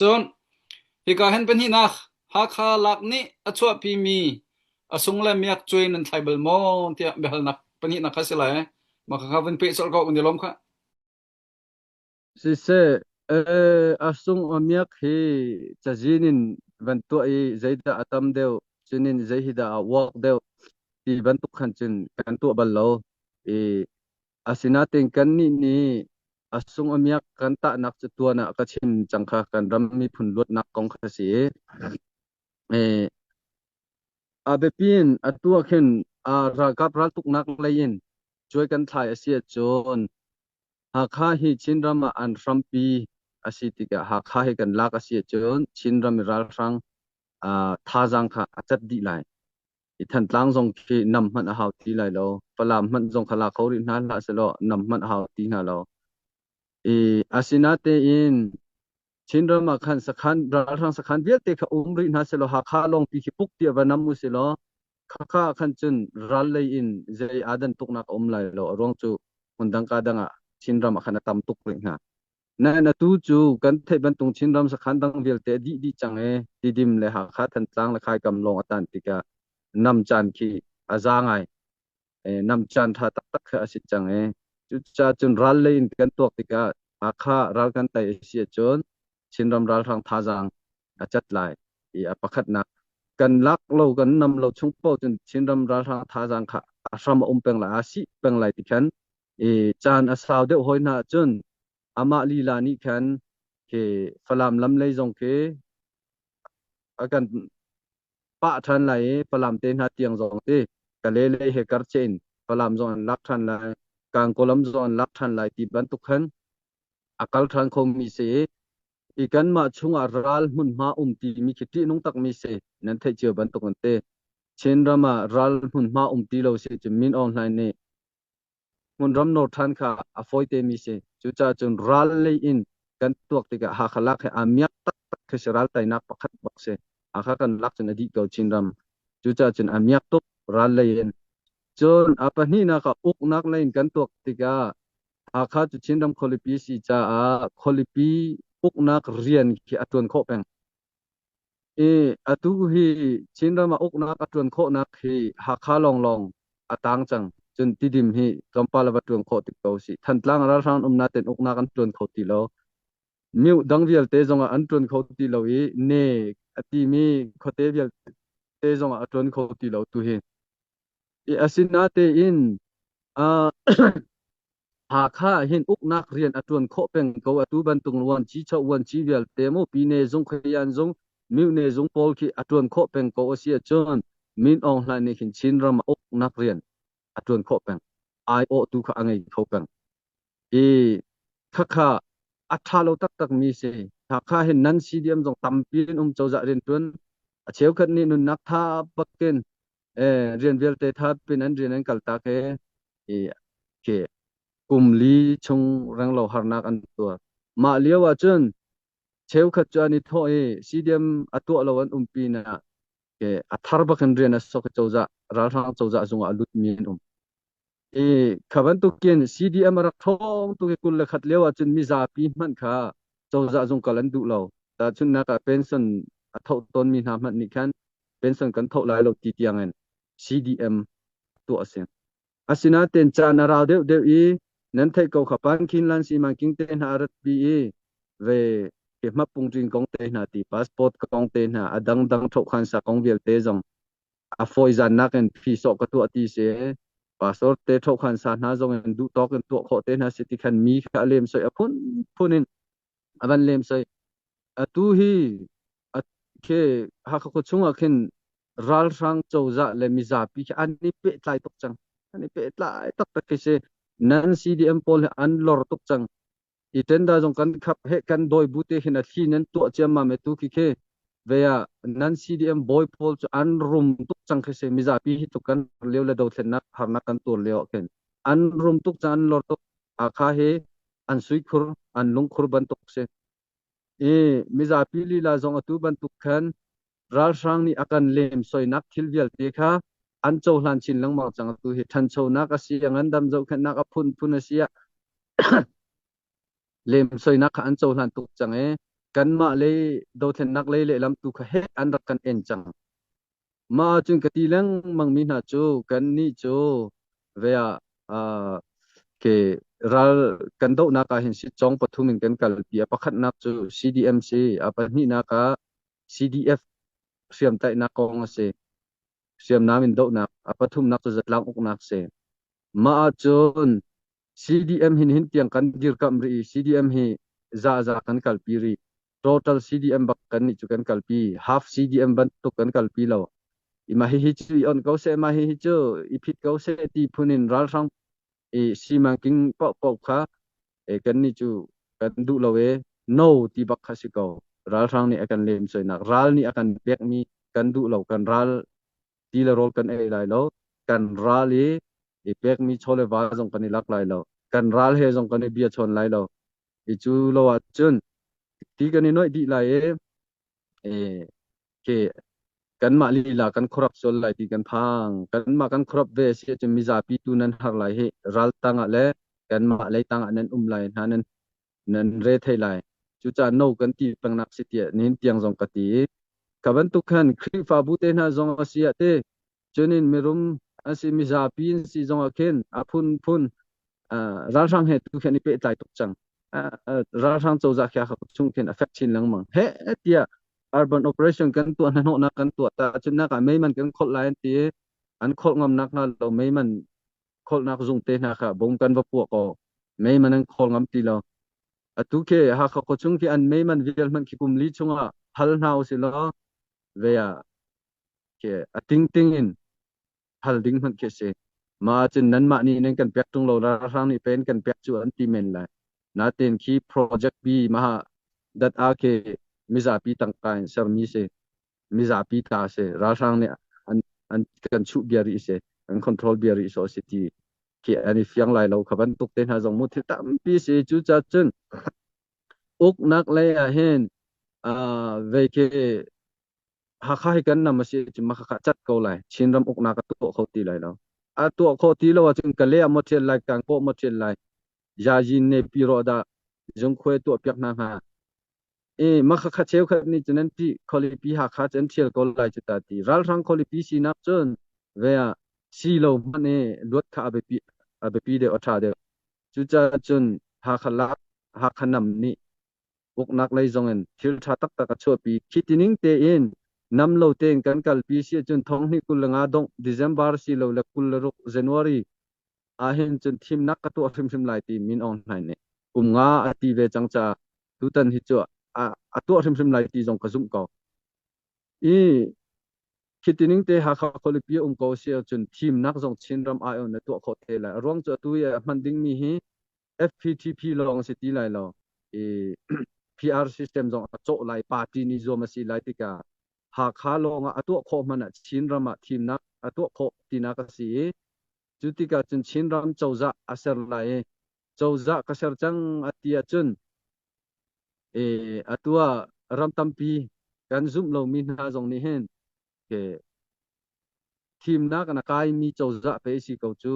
Cun hika hin pahnihnak Hakha lak nih a chuahpimi a sung le miak cuai nan thlai bal maw tiah biahalnak pahnihnak kha si lai. Mah kha vun peh colh ko kan i lawm khah. Siseh, a sung a miak hi cazin in van tuah i zeidah a tam deuh, cunin zei hi dah a uak deuh ti bantuk khan cun kan tuah bal lo. I asinain kannih nih a sung a miak kan tahnak cu tuan ah ka chim cang kha kan ram miphun luatnak kong kha si i a biapi in atu ah khin ralkap raltuknak lei in cuai kan thlai a si ahcun Hakha hi Chinram ah an hrampi a si tikah Hakha hi kan lak a si ahcun Chinram i ralhrang thazaang kha a cat dih lai. I Thantlang zong khi nam hmanh a hau ti lai lo. Falam hmanh zong kha la kho rih hna hlah sehlaw nam hmanh a hau ti hna lo. I asinatein Chinram ah khan sakhan ralhrang sakhan vialte kha um rih hna sehlaw Hakha lawngpi khi puk tiah va nam u silaw khakha ah khan cun ral lei in zei aa dan tuknak a um lai lo. A ruang cu hmundang ka dang ah Chinram ah khan a tam tuk rih hna. Nain atu cu kan theih bantuk Chinram sakhan dang vialte a dih dih cang i Tidim le Hakha Thantlang le Khaikam lawng a tan tikah nam caan khi a za ngai. Nam caan ṭha taktak kha a si cang i cucaah cun ral lei in kan tuak tikah Hakha ral kan tei a si ahcun Chinram ralhrang thazaang a cat lai i a pakhatnak kan lak lo kan nam lo chung paoh cun Chinram ralhrang thazaang kha a hram a um peng lai a sih peng lai ti khan i caan a sau deuh hoi hna ahcun amah lila nih khan khi Falam lam lei zong khi a kan pah ṭhan lai i Falam te hna tiang zong ti Kale lei he karche in Falam zong an lak ṭhan lai Kangkawlam zong an lak ṭhan lai ti bantuk khan a kal ṭhan khomi si i i kanmah chungah ral hmunhma um timi khi ṭihnung takmi si nan theih cio bantuk an ti. Chinram ah ral hmunhma um ti lo si cu Min Aung Hlaing nih hmunram nawr ṭhan kha a fawite mi si. Cucaah cun ral lei in kan tuak tikah Hakha lak hi aa miak taktak khi si ral teinak pakhat bak si. Hakha kan lak cun a dih ko Chinram. Cucaah cun a miak tuk ral lei in. Cun a pahnihnak ah uknak lei in kan tuak tikah Hakha cu Chinram khualipi si caah khualipi uknak rian khi a ṭuan khawh peng. I atu hi Chinram ah uknak a ṭuan khawhnak hi Hakha lawnglawng a tang cang. Cun Tidim hi tlawmpal a va ṭuan khawh tik ko si. Thantlang ralhrang umnak ten uknak an ṭuan kho ti lo. Mioh dang vialte zongah an ṭuan kho ti lo i Ne a timi khuate vialte zongah a ṭuan kho ti lo tu hi. I asinatein Hakha ah hin uknak rian a ṭuan khawh peng ko. Atu bantuk vuanci choh vuanci vialte mu Pyine zung khuayan zung myone zung pawl khi a ṭuan khawh peng ko a si ahcun Min Aung Hlaing nih khin Chinram ah uknak rian a ṭuan khawh peng. Aiawhtu kha a ngei kho peng. I khakha a ṭha lo taktakmi si. Hakha hin nan CDM zong tampi in um cozah rianṭuan a cheukhat nih nunnak tha bakin rian vialte tha pin an rian an kaltak i khi kum li chung renglo harnak an tuar. Mah lio ah cun cheukhat cu an i thawh i CDM a tuah lo an um pinah a thar bakin rian a sok i cozah ralhrang cozah zung ah a lutmi an um. I kha bantukin CDM a rak ṭhawng tuk i 21 lio ah cun mizapi hmanh kha cozah zung kal an duh lo. Tahchunhnak ah pension a thoh tawnmi hna hmanh nih khan pension kan thoh lai lo ti tiangin CDM tuah a si. Asinain caan a rau deuhdeuh i nan theih ko kha Pankhin Lan Simanking te hna a ratpi i ve ke hmapungṭin kong te hna ti passport kong te hna a dangdang ṭhohkhansa kong vialte zong a fawizannak in phi sawh ka tuah ti si pastor te ṭhohkhan sa hna zong in duh tawk in tuah khawh te hna si ti khan mi kha a lem soi a phunphun in a van lem soi atu hi khi Hakha khua chungah khin ralhrang cozah le mizapi khi an i pehtlai tuk cang an i pehtlai taktak khi si nan CDM pawl hi an lor tuk cang I tenda zong kan khap he kan dawi bu te hin a thli nan tuah ciammam e tu khi khi ve ah nan CDM bawi pawl cu an rum tuk cang khi si mizapi hi tuk kan lio le dothlennak harnak kan tur lio ah khin an rum tuk cang an lor tuk Hakha hi an suikhur an lungkhur bantuk si i mizapi lila zong atu bantuk khan ralhrang nih a kan lemsoinak thil vialte kha an cohlan chin lengmang cang atu hi ṭhanchonak a si a ngandam zohkhenhnak a phunphun a si ah lemsoinak kha an cohlan tuk cang i. Kanmah lei dothlennak lei lehlam tu kha heh an rak kan en cang. Mah ahcun ka ti lengmang mi hna cu kannih cu ve ah ke ral kan dohnak ah hin sitcawng pathum in kan kalpi. A pakhatnak cu CDM si, a pahnihnak ah CDF hriamtlaihnak kong a si. Hriamnam in dohnak, a pathumnak cu zatlang uknak si. Mah ahcun CDM hin hin tiang kan dirkamh rih i CDM hi zaza kan kalpi rih. Total CDM bak kan nih cu kan kalpi. Half CDM bantuk kan kalpi lo. I mah hihi cu i on ko seh, mah hihi cu i phit ko seh ti phun in ralhrang i simanking paohpaoh kha e, kan nih cu kan duh lo e no ti bak kha si ko. Ralhrang nih a kan lemsoinak, ral nih a kan pekmi kan duh lo, kan ral ti le rawl kan ei lai lo kan ral i i pekmi chaw le va zong kan i lak lai lo kan ral he zong kan i bia chawn lai lo i cu lo ahcun ti kan i noih dih lai i e ke kanmah lila kan khuarap sual lai ti kan phang kanmah kan khuarap ve si ahcun mizapi tu nan har lai hi ral tangah le kanmah lei tangah nan um lai hna nan nan re thei lai. Cucaah no kan ti pengnak si tiah nihin tiang zong ka ti i kha bantuk khan Khrihfabu te hna zong a si ah te cunin mirum an si mizapi an si zong ah khin a phunphun ralhrang he tu khin i pehtlai tuk cang. Ralhrang cozah khi a chung khin a fek chin lengmang. He tiah urban operation kan tuah hnahnawhnak kan tuah ta cun nak ah meiman kan kholh lai an ti i an kholh ngam nak hnga lo meiman kholhnak zung te hna kha bom kan va puah ko mei man an khawl ngam ti lo atu khi Hakha khuachung khi an mei man vial hmanh khi kum li chungah hal hna usih law ve ah khi a tingting in hal ding hmanh khi si ma cun nanmah nih nan kan pek tung lo ralhrang nih pen kan pek cu an ti men lai natin khi project bi maha dat a khi mizapi tangka in sermi si mizapi ta si ralhrang nih an an kan chuh bia rih si an control bia rih so si ti khi an i fiang lai lo kha bantuk te hna zong mu thil tampi si cu ca cun uknak lei ah hin vei khi Hakha hi kan nam a si cun ma kha cat ko lai Chinram uknak a tuah kho ti lai lo a tuah kho ti lo ahcun Kale ah maw ṭhial lai Kangpawh maw ṭhial lai Yayin ne pi rawh dah zungkhuai tuah piak hna hnga I makhakha cheukhat nih cun an ṭih khualipi Hakha cu an ṭhial ko lai cu ta ti. Ralhrang khualipi sinak cun ve ah si lo hmanh i luat kha a biapi, a biapi deuh, a ṭha deuh. Cucaah cun Hakha lak, Hakha nam nih uknak lei zong in thil ṭha taktak a chuahpi. Khi tining tein nam lo tein kan kalpi si ahcun 2025 dongh December si lo le 26 January ahhin cun thimnak ka tuah hrimhrim lai ti Min Aung Hlaing nih kum nga a ti ve cang caah tutan hi cu a, a tuah hrimhrim lai ti zong ka zumh ko. I khi tining te Hakha khualipi a um ko si ahcun thimnak zong Chinram aiawh na tuah khawh te lai. A ruang cu atu i a hman dingmi hi FPTP lawng a si ti lai lo. I PR system zong a cawh lai, party nih zuam a si lai tikah Hakha lawng ah a tuah khawh hmanh ah Chinram ah thimnak a tuah khawh tinak a si i cu tikah cun Chinram cozah a ser lai i cozah ka ser cang a ti ahcun e, atu ah ram tampi kan zumh lomi hna zong nih hin ke thimnak na kaimi cozah pe si ko cu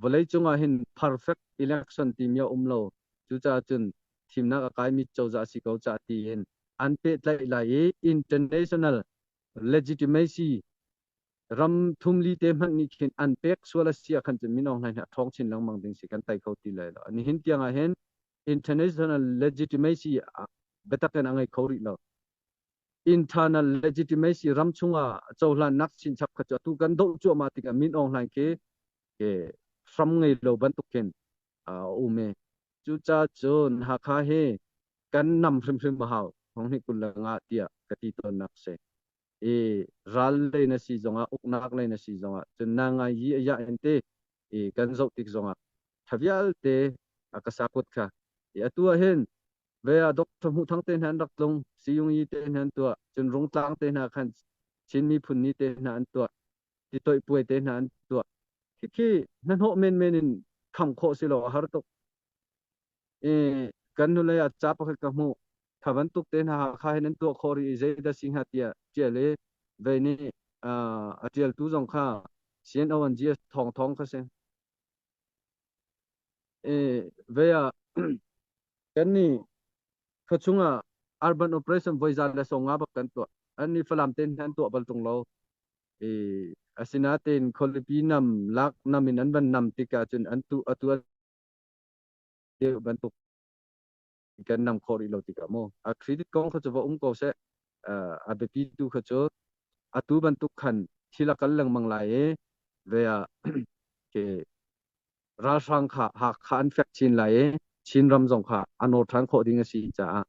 vawleicung ah hin perfect election timi a um lo cucaah cun thimnak a kaimi cozah si ko ca tiin an pehtlaih lai i international legitimacy ram thumli te hmanh nih khin an pek sual a si ah khan cun Min Aung Hlaing hi a ṭhawng chin lengmang ding si kan tei kho ti lai lo. Nihin tiang ah hin international legitimacy biatak in a ngei kho rih lo. Internal legitimacy ram chungah cohlannak chinchap kha cu atu kan doh cuahmah tikah Min Aung Hlaing khi ke hram ngei lo bantuk khin a um i cucaah cun Hakha hi kan nam hrimhrim a hau 2025 tiah ka ti tawnnak si. I ral lei na si zongah uknak lei na si zongah cun na ngai yi a ya in te i kan zoh tik zongah tha vialte a ka sakut kha i atu ah hin ve ah Dr. Hmuh Thang te hna an rak tlung Siyung Yi te hna an tuah cun Rungtlang te hna khan Chin miphun ni te hna an tuah titoih puai te hna an tuah khi hnahnawh menmen in kham khawh si lo a har tuk i kan hnulei ah ca pakhat ka hmuh kha bantuk te hna Hakha hin an tuah khawh rih i zeidah si hnga tiah ṭial i vei nih a ṭialtu zong kha CNO an GS Thawng Thawng kha si. I vei ah kan nih. Khuachung ah urban operation voi za le sawm nga bak kan tuah. An nih Falam te an tuah bal tung lo. I asinain khualipi nam lak nam in an van nam tikah cun an tu atu deuh bantuk kan nam khawh rih lo tikah mu a credit kong kha cu va um ko seh. A biapi tu kha cu atu bantuk khan thil a kal lengmang lai i ve ah ke ralhrang kha Hakha an fek chin lai i Chinram zong kha a nawr ṭhan khawh ding a si caah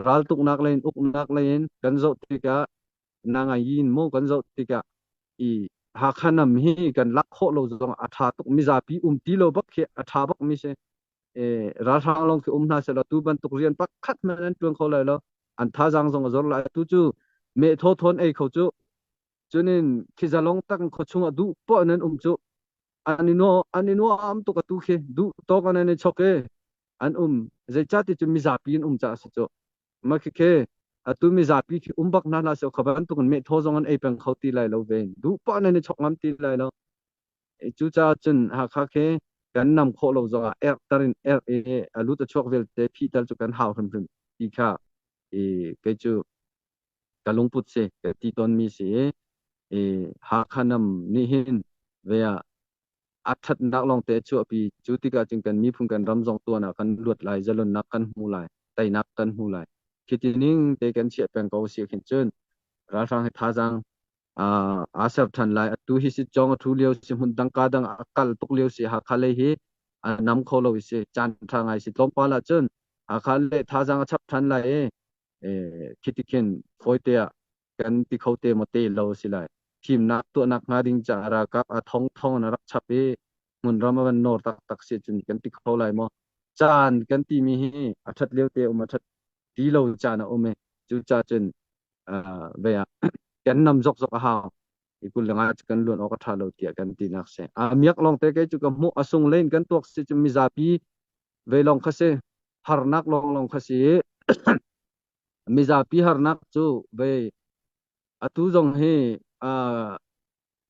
raltuknak lei in uknak lei in kan zoh tikah nangai in mu kan zoh tikah i Hakha nam hi kan lak khawh lo zong a ṭha tuk. Mizapi um ti lo bak khi a ṭha bak mi si. Ralhrang lawng khi um hna seh law tu bantuk rian pakhat hmanh an ṭuan kho lai lo. An thazaang zong a zor lai. Tu cu meh thaw thawn ei kho cu. Cunin khi zalong tak in khuachung ah duh poah in an um cu. An i nuam an i nuam tuk atu khi. Duh tawk an i chok i an um. Zeicahti cu mizapi in um caah a si cu. Mah khikhi atu mizapi khi um bak hna hlah seh kha bantuk in meh thaw zong an ei peng kho ti lai lo ve. Duh poah nan i chok ngam ti lai lo. Cucaah cun Hakha khi kan nam khawh lo zongah erh tar in erh i a lut a chuak vialte phih tal cu kan hau hrimhrim ti kha i kei cu ka lungput si ka ti tawnmi si i Hakha nam nih hin ve ah a ṭhatnak lawngte a chuahpi. Cu tikah cun kan miphun kan ram zong tuan ah kan luat lai, zalonnak kan hmu lai, teinak kan hmu lai. Khi ti ning te kan chiah peng ko si khin cun ralhrang hi thazaang aa ser ṭhan lai. Atu hi si cawng a ṭhu lio si, hmun dang ka dang a kal tuk lio si. Hakha lei hi a nam kho lo i si. Caan ṭha ngai si. Tlawmpal ah cun Hakha le thazaang a chap ṭhan lai i khi ti khin fawite ah kan ti kho te maw te lo a si lai. Thimnak tuahnak hnga ding caah ralkap a thong thong in a rak chap i hmunram a van nawr taktak si cun kan ti kho lai maw? Caan kan timi hi a ṭhat lio te um a ṭhat ti lo caan a um i cucaah cun ve ah kan nam zokzok a hau. I 25 cu kan luan awk a ṭha lo tiah kan tinak si. A miak lawngte kei cu ka hmuh a sung len kan tuak si cu mizapi ve lawng kha si. Harnak lawnglawng kha si. Mizapi harnak cu vei atu zong hi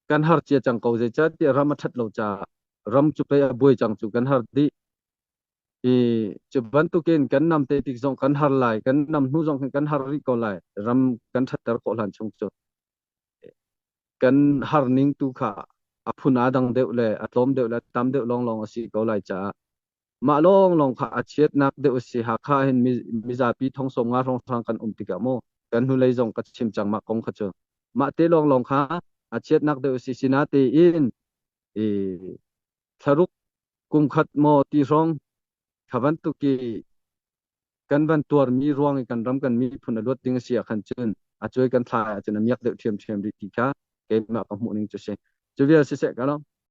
kan har cia cang ko. Zeicahtiah ram a ṭhat lo caah ram cu pei a buai cang cu kan har dih. I cu bantukin kan nam te tik zong kan har lai, kan nam hnu zong hin kan har rih ko lai. Ram kan ṭhatter khawh hlan chung cu kan har ning tu kha a phun aa dang deuh le a tlawm deuh le a tam deuh lawnglawng a si ko lai caah mah lawnglawng kha a chiatnak deuh a si. Hakha hin mizapi thong 50 hrawnghrang kan um tikah mu kan hnulei zong ka chim cang mah kong kha cu mah te lawnglawng kha a chiatnak deuh a si. Sinatein i thlaruk kum khat maw ti hrawng kha bantuk i kan van tuarmi ruang i kan ram kan miphun a luat ding a si ah khan cun a cuai kan thla ah cun a miak deuh ṭhiamṭhiam rih ti kha keimah ka hmuh ning cu si. Cu vial siseh ka lo.